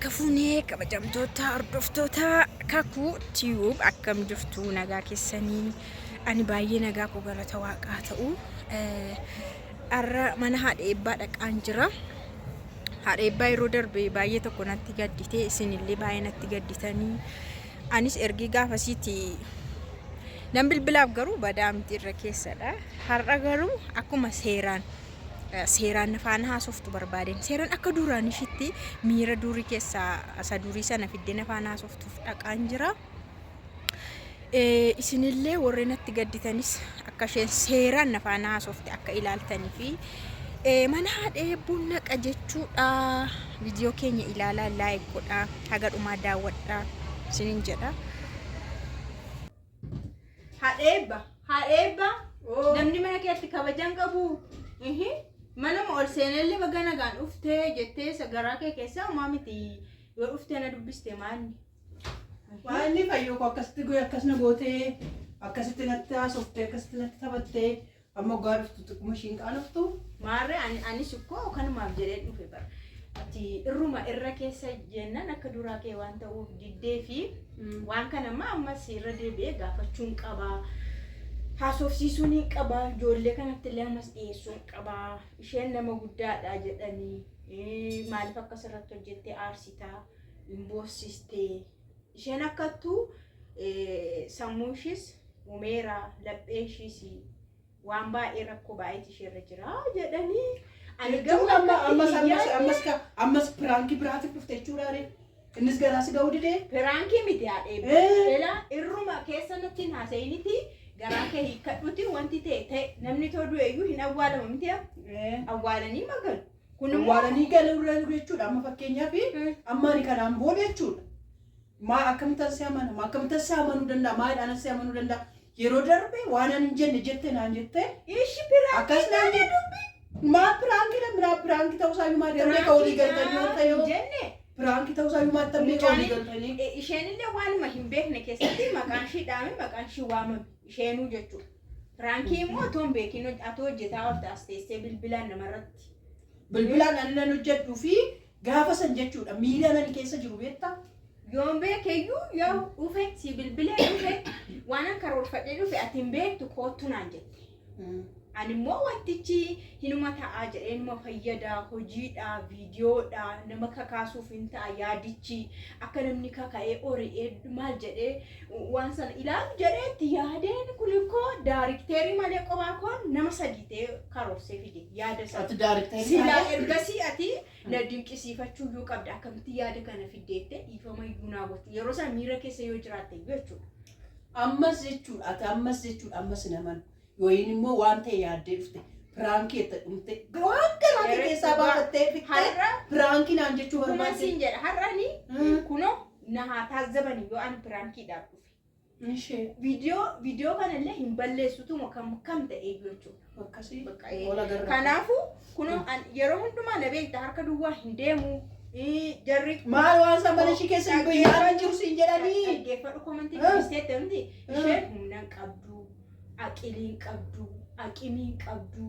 Harka fuunee kabajamtoota hordoftoota Kakuu Tube akkam jirtu nagaa keessanii? Ani baay'ee nagaa koo galata waaqaa ta'u. Har'a mana haadha eebbaa dhaqaan jira. Haadha eebbaa yeroo darbe baay'ee tokko natti gaddite, isinillee baay'ee natti gadditanii. Anis ergii gaafasiiti nan bilbilaaf garuu badaa miti irra keessadha. Har'a garuu akkuma seeraan seeraan na faana haasoftu barbaadeen seeraan akka duraan ishitti miira durii keessaa isa durii sana fiddee na faana haasoftuuf dhaqaan jira. Isinillee warreen natti gadditanis akka isheen seeraan na faana haasofte akka ilaaltanii fi mana haadha eebbuun naqa jechuudha. Viidiyoo keenya ilaalaa laayik godhaa haga dhumaa daawwadhaa isinin jedha. Haadha eebba haadha eebba namni mana keetti kabajan qabu. Manuma ol seenellee baga nagaan dhuftee jettee garaa kee keessaa homaa miti yoo dhuftee na dubbiste maalni. Waan inni fayyoo koo akkasitti goe akkas na gootee akkasitti natti haasoftee akkasitti natti taphattee amma waggaa dhuftu xiqquma ishiin qaanoftu. Maarree ani anis ikkoo kanumaaf jedhee dhufe bara. Ati irruma irra keessa jennaan akka duraa kee waan ta'uuf diddee fi waan kana ammaa ammas irra deebi'ee gaafachuun qaba. Haasofsiisuun hin qaba. Ijoollee kanatti illee ammas dhiyeessuun qaba. Isheen nama guddaadha jedhanii maaliif akkas irratti hojjettee aarsitaa hin boossistee. Isheen akkattuu sammuu ishiis umeera laphee ishiis waan baay'ee rakkoo baay'eetu isheerra jira jedhanii. Ani Jechuun garuu amma akkatti ammas hin ammas yaadne. ammas ka ammas piraankii biraatiif dhufte jechuudha ree. Innis garaa si ga'uu didee. Piraankii miti haadha eebba. Elaa irruma keessa natti hin haasa'initi garaa kee hiikkadhuti wanti ta'e ta'e namni too du'e iyyuu hin awwaalama miti awwaalanii magalu. Kun immoo Awwaalanii galuu irra jechuudha amma fakkeenyaaf amma ani kanaan booda jechuudha. Maa akkamittan si amana? Maa akkamittan si amanuu danda'a? Maaliidhaan si amanuu danda'a? Yeroo darbe waan ani hin jenne jette naan jette. Ishi piraankii Akkas naan taane jette. dubbi. Maal piraankii dha? Miraa piraankii ta'uu isaa maal beeka walii galtanii yoo ta'e yoo jenne. piraankii ta'uu isaa maal beeka walii galtanii. Isheen illee waanuma hin beekne keessatti maqaan ishii dhaame maqaan ishii waamame isheenuu jechuudha. Piraankii immoo otoo hin beekin atoo hojjetaa oolta as teessee bilbilaan namarratti. Bilbilaan ani nan hojjedhuu fi gaafa san jechuudha miira nan keessa jiru beektaa? Yoon beekeyyuu yoo dhufe si bilbilee dhufe waanan karoorfadhee dhufe ati hin beektu koottu naan jette. Ani immoo wantichi hinuma ta'aa jedhee numa fayyada hojiidha viidiyoodha nama kakaasuuf hin ta'a yaadichi akka namni kaka'ee ori'ee maal jedhee waan sana ilaalu jedhee itti yaadeen kun ikkoo daarikteerii malee qophaa koon nama sadii ta'ee karoorsee fide yaada sana. Ati daarikteerii Silaa taate? ergasii ati na dinqisiifachuu iyyuu qabda akkamitti yaada kana fiddeette dhiifama iyyuu naa gochuu yeroo sana miira keessa yoo jiraatte iyyuu jechuudha. Ammas jechuudha ati ammas jechuudha ammas hin amanu. Yooyin immoo waan ta'e yaaddee dhufte piraankii itti dhumte waan garaa kee keessaa baafattee fixxee Har'a piraankii naan jechuu Kuman barbaadde. siin jedha har'ani kunoo na haa taazzabani yoo ani piraankiidhaaf dhufe. Ishee Viidiyoo viidiyoo kanallee hin balleessutuma kam kam ta'e iyyuu jechuudha. akkasii Bakka, oola garra. Kanaafuu kunoo an yeroo hundumaa na beekta harka duwwaa hin deemu. Jarri Maal waan isaa mana ishii keessa hin bayyaan jiru siin jedhanii. Dhaggeeffadhu komantii dubbisteetta miti isheen humna hin qabdu, aqilii hin qabdu, aqimii hin qabdu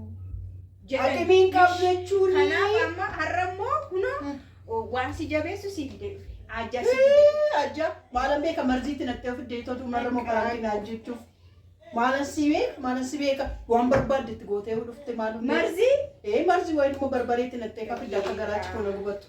jedhan. Aqimii hin qabdu jechuun. Kanaaf amma har'a immoo kunoo waan si jabeessu si fide dhufe. Ajja si fide. Ajja maalan beeka marziitti nattee of iddeetootu marra mokaraatiin naan jechuuf. Maalan si beeka maalan si beeka waan barbaadde itti gootee dhufte maalum beeka. Marzii Ee marzii wayin immoo barbareetti nattee kafidda akka garaachi koo na gubatu.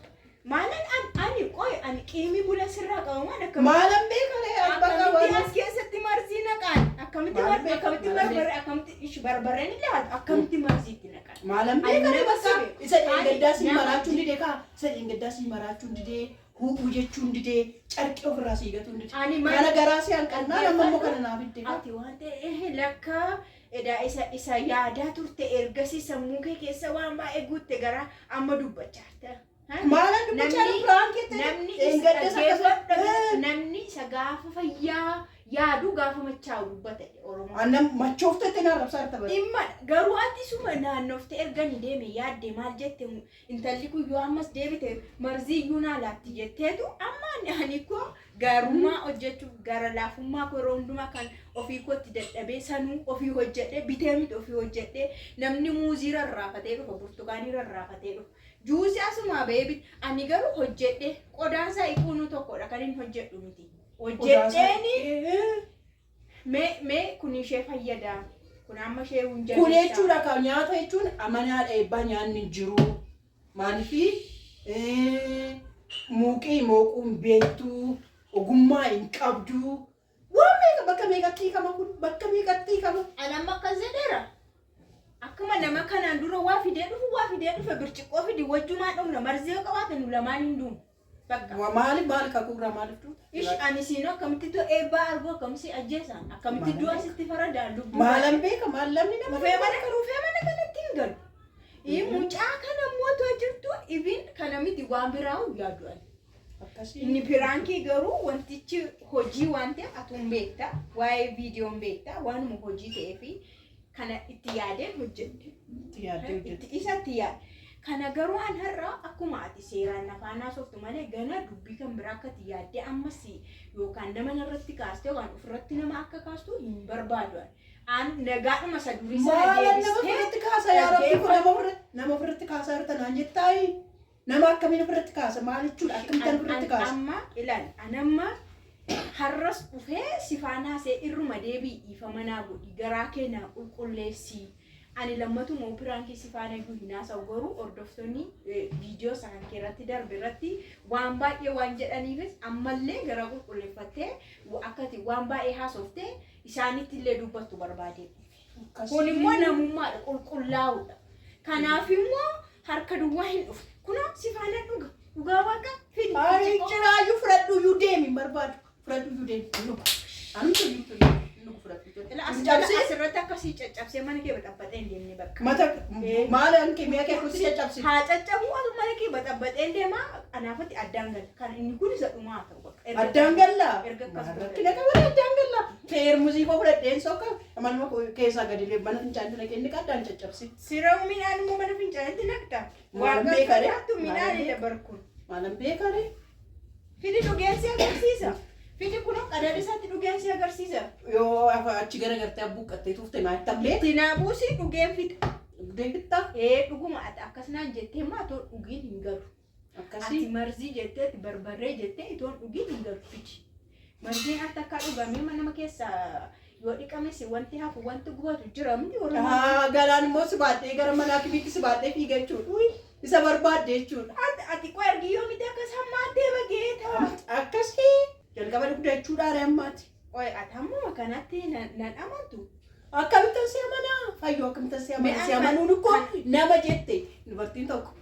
Maalan an ani qoy ani qiimii bula sirraa qaba maan akkamitti Maalan beeka ree ani bakka akkamitti waan as keessatti marzii naqaan akkamitti Maal mar beeka, akkamitti maal barbare akkamitti ish barbareen illee haa ta'u, akkamitti marziitti naqaan. Maalan Ani beeka ree nama bakka si beeku. isa dheengaddaa si Ani nama maraachuun didee kaa isa dheengaddaa si maraachuun didee huu'uu jechuun didee carqii ofirraa sii gatuun didee. Ani mal- Kana garaa si hanqannaa amma immoo kana naa fidde kaa. Ati waan ta'e lakka edaa isa isa yaadaa turte ergasii sammuu kee keessa waan baay'ee guutte gara amma dubbachaa jirta. Maalan dubbachaa Namni- jiru piraankii itti Namni isa dheengaddas akkasuma. dhaggeeffadhu namni isa gaafa fayyaa yaadu gaafa machaa'u dubbata jedhe Oromoon. Annan machooftetti na arrabsaa jirta bara. Dhimma garuu ati suma naannoftee erga ni deeme yaadde maal jette intalli kun yoo ammas deebite marzii iyyuu naa laatti jetteetu amma ani ani koo gaarummaa hojjechuuf gara laafummaa koo yeroo hundumaa kan ofii kootti dadhabee sanuu ofii hojjedhee bitee miti ofii hojjedhee namni muuzii rarraafatee dhufa burtukaanii rarraafatee dhufa. Juusii asumaa ba'ee bit. Ani garuu hojjedhe qodaan isaa iquunuu tokkodha kan hin hojjedhu miti. Hojjedheeni mee mee kun ishee fayyada. Kun amma ishee hin Kun jabeessa. jechuudha kan nyaata jechuun amanaadha eebbaa nyaanni hin jiru. Maaliifii muuqii mooquu hin beektu, ogummaa hin qabdu. Waan meeqa bakka meeqatti hiikama kun bakka meeqatti hiikama. Ani amma akkas jedheera. Akkuma nama kanaan dura waa fidee dhufu waa fidee dhufe birciqqoo fidi wajjumaan dhugna marzii yoo qabaate nu lamaan hin duunu. Bakka. Maaliif maal kakuurraa maaliif duuta? Ish ani siinoo akkamitti du'a eebbaa arguu akkamitti ajjeesaan akkamitti du'a sitti faradaan lubbuu. Maalan beeka maal lamni nama Dhufee mana kanatti hin galu. Mucaa kana immoo too jirtu ibin kana miti waan biraa yaadu ani. Akkasii. Inni piraankii garuu wantichi hojii waan ta'eef atuun beekta waa'ee viidiyoon beekta waanuma hojii ta'ee fi kana itti yaadeen hojjedhe. Itti yaaddee hojjette. Itti isatti yaade. Kana garuu an har'a akkuma ati seeraan afaan haasoftu malee gana dubbii kan biraa akka itti yaaddee ammas yookaan nama narratti kaaste yookaan ofirratti nama akka kaastu hin barbaadu. Ani. An nagaadhuma isa durii sana Maalan nama deebistee ofirratti kaasa yaa rabbi kun nama ofirratti nama ofirratti kaasaa jirta naan jettaayi. Nama akkamiin ofirratti kaasa maal jechuudha akkamittan ofirratti kaasa. Amma ilaali an amma har'as dhufee si faana haasa'ee irruma deebii dhiifama naa godhi garaa kee naa qulqulleessi. Ani lammatuma piraankii si faana iyyuu hin haasa'u garuu hordoftoonni viidiyoo isa kan kee irratti darbe irratti waan baay'ee waan jedhaniifis ammallee garaa qulqulleeffattee akka ati waan baay'ee haasoftee isaanitti illee dubbattu barbaadee dhufe. Kun immoo namummaadha qulqullaa'uudha. Kanaaf immoo harka duwwaa hin dhufne. Kunoo si faana dhuga. Dhugaa waaqa fidi. Ani jiraayyuu fudhadhu iyyuu deemi hin barbaadu. Fudhadhu iyyuu deemi hin dhugu. Anumtu iyyuu hin dhugu fudhadhu. Ila Hin cabsi. asirratti akkasii caccabsee mana kee baxabbaxee hin deemne bakka. Mata maal an kee mi'a kee kutti caccabsi. Haa caccabu asu mana kee baxabbaxee hin deema anaafatti addaan gala. Kan inni kun isa dhumaa haa ta'u bakka. Addaan galla. Erga akkas Maal godhe. rakkina qaba addaan galla. Feermuzii koo fudhadheen sokka manuma koo keessaa gadi illee mana fincaanii naqee inni addaan caccabsi. Sirau midhaan immoo mana fincaanitti naqxa. Maal Waaqa beekare? sodaattu midhaan Maal dabarkun. Maalan beekare? Fidi dhugeensi agarsiisa. Fidi kunoo qadaada isaatti dhugeensi agarsiisa. Yoo achi garagartee abbuuqqattee tuufte maal ta'e? Itti naa buusii dhugeen fida. Dhugdee fixxa? Ee dhuguma ati akkas naan jettee maa toon dhugiin hin galu. Ati Akkasii. marzii jettee ati barbarree jettee itoon dhugiin hin galu fidi. Marziin ati akka dhugamee nama keessa yoo dhiqames wanti hafu wanti gubatu jira miti Oromoo. Haa galaan immoo si baadhee gara manaa kimiitti si baadhee fiiga jechuudha. Isa barbaadde jechuudha. Ati ati qoy argi yoo miti akkas hammaattee bageeta. Akkasii jalqaba dhugda jechuudha are ammaati. Qoy ati hammuma kanatti nan amantu. Akkamittan si amanaa? Fayyoo akkamittan si amanaa? Mee Si amanuun ikkoo nama jette dubartiin tokko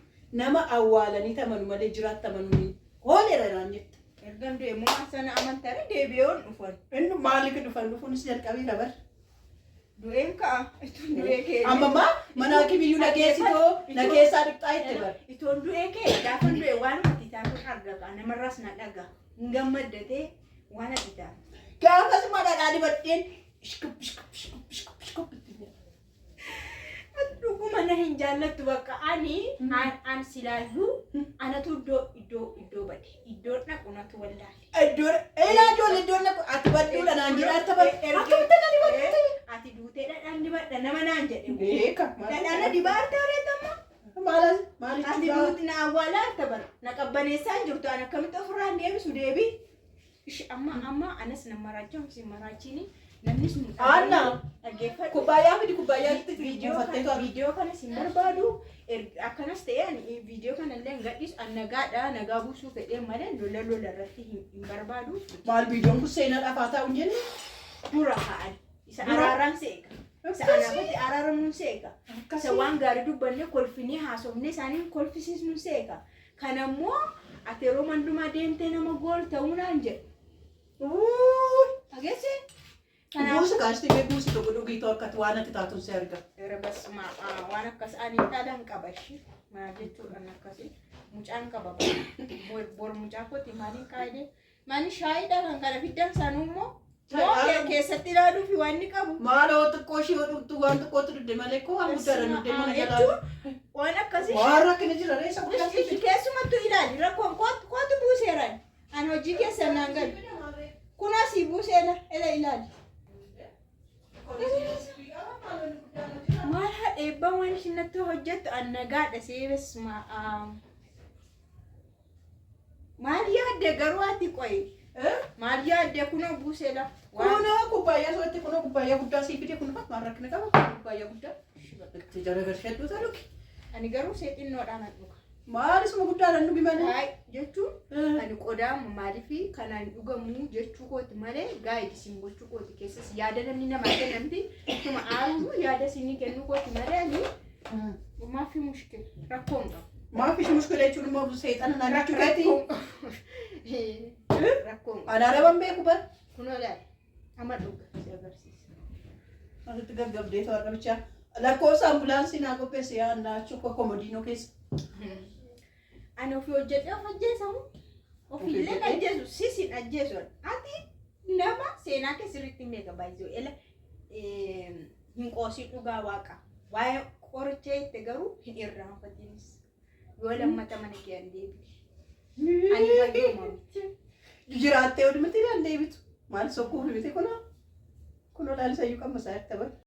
nama awwaalanii tamanu malee jiraattamanu hooleera naan jette. Ergan du'e immoo waan sana amantare deebi'oon dhufan. Inni maaliif dhufan dhufuunis jalqabeera bar. Du'een ka'a. Itoon du'ee kee. Amma maa mana kimiyyuu na geessitoo na keessaa dhiqxaa itti bar. Itoon du'ee kee gaafa du'e waan ati taatu arga kaa namarraas na dhaga. Hin gammaddatee waan ati taatu. Gaafas madhadhaa dibadheen ishkup ishkup ishkup ishkup ishkup itti jedha. Dhuguma na hin jaallattu bakka ani an silaayyuu anatu iddoo iddoo iddoo bade iddoon dhaqu natu wallaale. Iddoon eelaa ijoollee iddoon dhaqu ati badduudha naan jedhaa tapha akkamitti na dibadhu ta'e. Ati duutee dhadhaan dibadha nama naan jedhe. Beeka. Dhadhaan na dibaartaa reetamma. Maal maal Ati duuti na awwaalaa harta bara. Na qabbaneessaa hin jirtu ani akkamitti ofirraan deebisu deebii. Ishi amma amma anas na maraachaa si maraachiini namnis nu Anna. dhaggeeffadhu. Kubbaayyaa fidi kubbaayyaa itti Viidiyoo buufattee kana tola. viidiyoo kana sin barbaadu akkanas ta'ee ani viidiyoo kana illee hin gadhiisu an nagaadha nagaa buusuu fedhee malee lola lola irratti hin barbaadu. Maal viidiyoon kun seenaa dhafaa taa'u hin jenne? Dura ka'an isa Dura? araaraan seeqa. Isa anaafatti araaramuun seeqa. Isa waan gaarii dubbanne kolfinee haasofnee isaaniin kolfisiisnuun seeqa. Kanammoo ati yeroo mandumaa deemtee nama gool ta'uu naan jedhu. Dhageessee? Kanaaf Buusi kaasti mee buusi tokko dhugii too akkati waan ati taatuun si arga. Basma waan akkas ani dhalan qaba ishii maal jechuudhaan akkasii mucaan qaba bara. Bor mucaa kooti maaliin kaayidee maali shaayiidha kan kana fiddan sanuu immoo moo keessatti ilaaluu fi waan inni qabu. Maaloo xiqqoo ishee yoo dhugdu waan xiqqootu dugde malee koo waan guddaadha dugde mana jalaa. Jechuun waan akkasii Waan rakkina jira reessa guddaa Ishi keessumattuu ilaali rakkoon kootu buuseeran an hojii keessan naan galu kun asii buuseera ela ilaali. Maal haadha eebbaa waan ishiin isin natti hojjettu an nagaadha see besma. Maal yaadde garuu ati qoyi? Eh? Maal yaadde kunoo buusee lafa? Waan Kunoo kubbaayyaa so'atte kunoo kubbaayyaa guddaa sii fide kunoo maal rakkina qaba kubbaayyaa guddaa. Itti jara galchadhu taluki. Ani garuu see xinnoodhaan an dhuga. Maal isuma guddaadhaan dhugi malee. Haay jechuun Eh. ani qodaa maaliifi kanaan dhugamu jechuu kooti malee gaayidi isin gochuu kooti keessas yaada namni namaa kennamti tuma aaruu yaada isinii kennuu kooti malee ani maafi mushkil rakkoon qabu. Maaf ishee mushkila jechuun immoo seexana naan jechuu keeti. Rakkoon qabu. Ani araban beeku bar. Kunoo laali amma dhuga si agarsiisa. Asitti gaggabdee to'adha bichaa. Lakkoofsa ambulaansii naa qopheesse yaa naachuu akka komodiinoo keessa. Ani ofii hojjedhee of ajjeesamu. Ofiillee hin ajjeesu sis hin ajjeesu. Ati nama seenaa kee sirriitti hin beeka baay'isuu. Ela hin qoosii dhugaa waaqa. Waa'ee qoricha jette garuu hin irraanfatinis. Yoo lammata mana kee an deebi'e. Ani fayyuma miti. Jiraattee odumatti naan deebitu. Maal sokkuuf miti kunoo. Kunoo laalisayyuu qammasaa jirta bar.